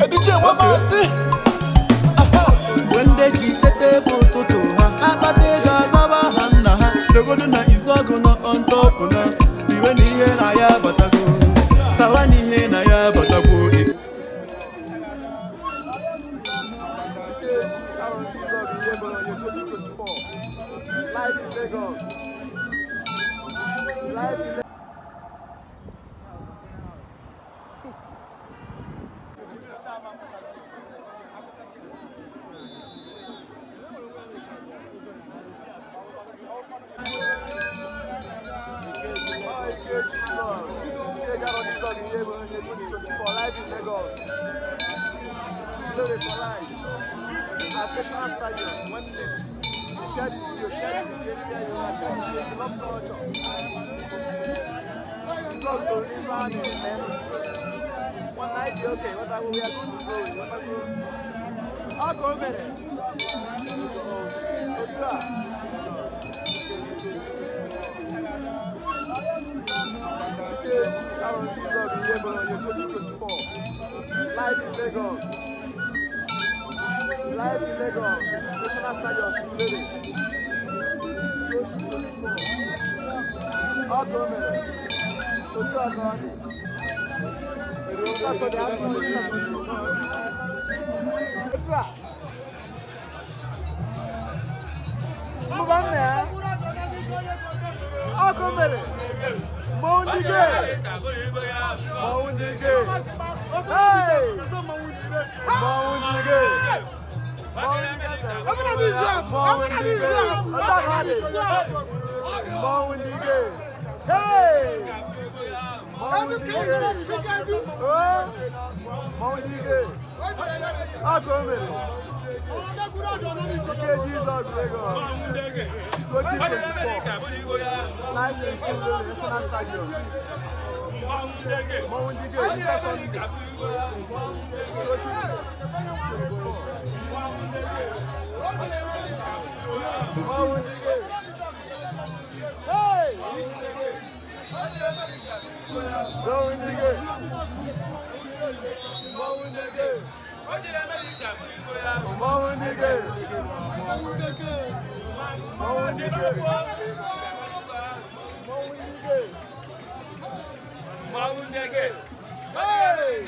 Ediche nwe masị. Mgbe ndị ji tete bụ ụtụtụ ha akpata ego azaba ha nna ha dogodu na izuọgụ nọ on top na iwe na ihe na ya batago tawa na ihe na ya batakwo. Live in Lagos. Live in Live in Lagos. Glory for life. At National Stadium, Wednesday. Share the video, share the video, anywhere you are, share the video. If you love culture. Love to live on it, man. One night, okay, what are we are going to go? What are we? I'll go there. Otu a. Live in Lagos. Live in Lagos. National Stadium, Surulere. 2024. Ọ ka o mere. Otu a ka ọ dị. Saturday, after Saturday. Otu a. Mmụba nna ya. Ọ ka o mere. Mmọnwụ ndị gay. Mmọnwụ ndị gay. Hey! Mmọnwụ ndị gay. Mmọnwụ ndị gay. Otu a ka ọ dị. Mmọnwụ ndị gay. Hey! Mmọnwụ ndị gay. Oh! Mmọnwụ ndị gay. Ọ ka o mere. Ike Jizọs Lagos. 2024. Live in Surulere National Stadium. Mmọnwụ ndị gay. Easter Sunday. 2024. Mmọnwụ ndị gay. Hey! Mmọnwụ ndị gay. Mmọnwụ ndị gay. Mmọnwụ ndị gay. Mmọnwụ ndị gay. Mmọnwụ ndị gay. Hey!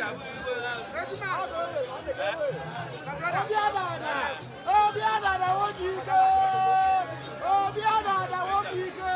Obi adada! Obi adada nwoke ike! Obi adada nwoke ike!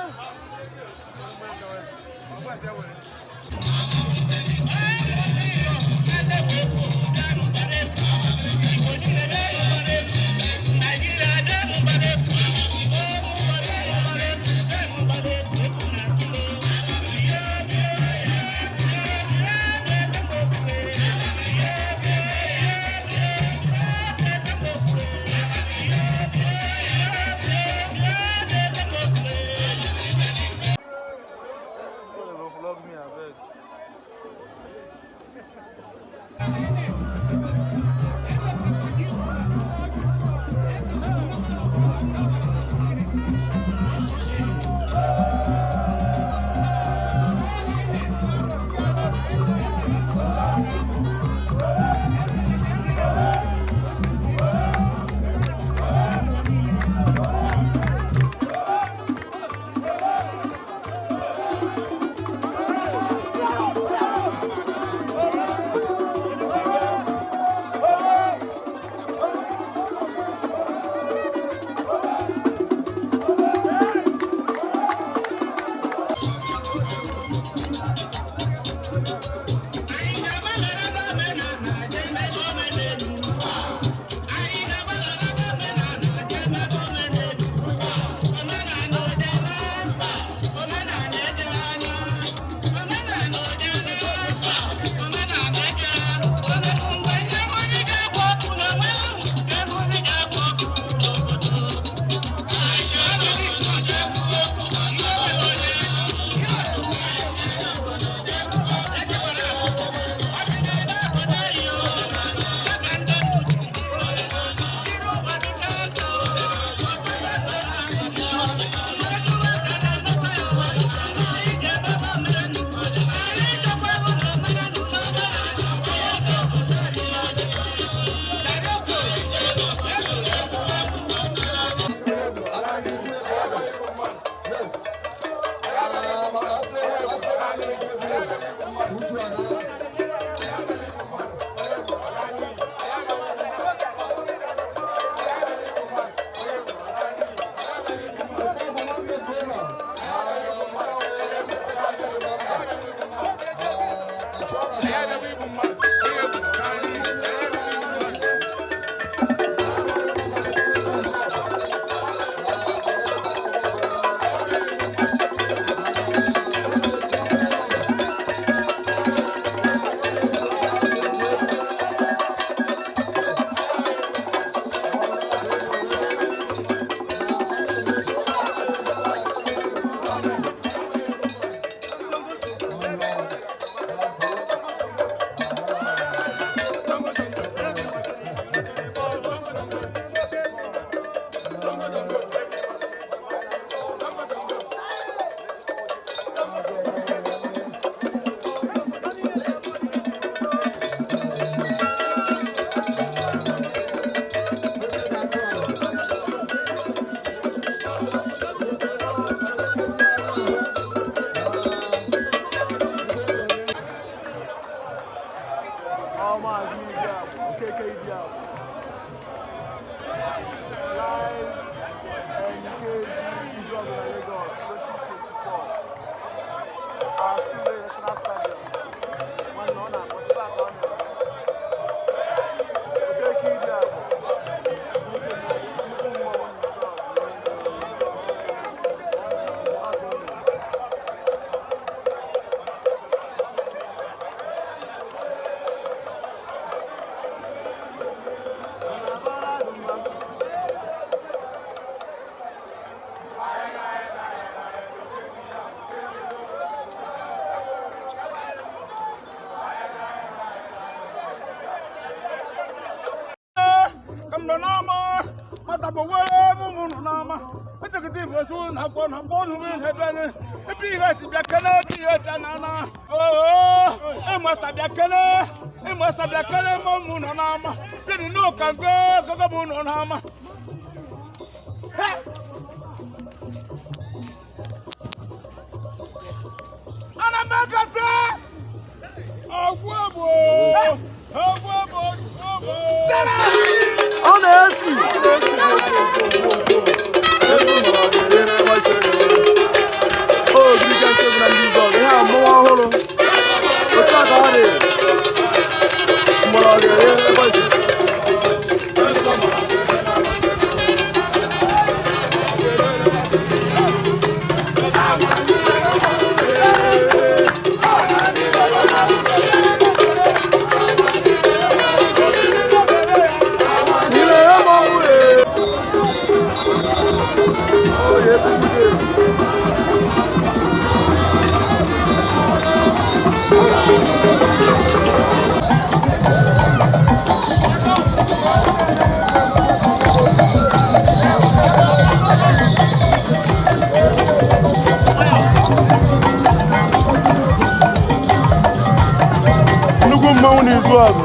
Ọ Maazị Idiabụ, Okeke Idiabụ. Live NKG Izuogu na Lagos 2024. Asule National Stadium. Nwanne, ọ na-akpọ ebe a ka ọ na-eme. Okeke Idiabụ. Nnukwu mmọnwụ n'Izuogu. Ọ ka ọ na-eme. Ka m nọ n'ama mata bụ were mụ nọ n'ama echekịta igwe su na akwọ na akwọ nụ ihe ebe ebe ihe si bịa kene ebe ihe cha na na oo ịmasa bịa kene, ịmasa bịa kene. Mụ mụ nọ n'ama bịa n'ụka nke gogo mụ nọ n'ama. Ana m ekete ọgwụ egbo ọgwụ egbo ọgwụ. Ọ na-esi. Ogirika nke bụ na ndị Izuogu, ihe a mmọnwụ ọhụrụ. Otu a ka ọ dị. Mgbọrọgwụ ere ebe isi. Ile ya mmọnwụ ee. Ọ ya ebughị ebu. Nnukwu mmanwụ n'Izuogu.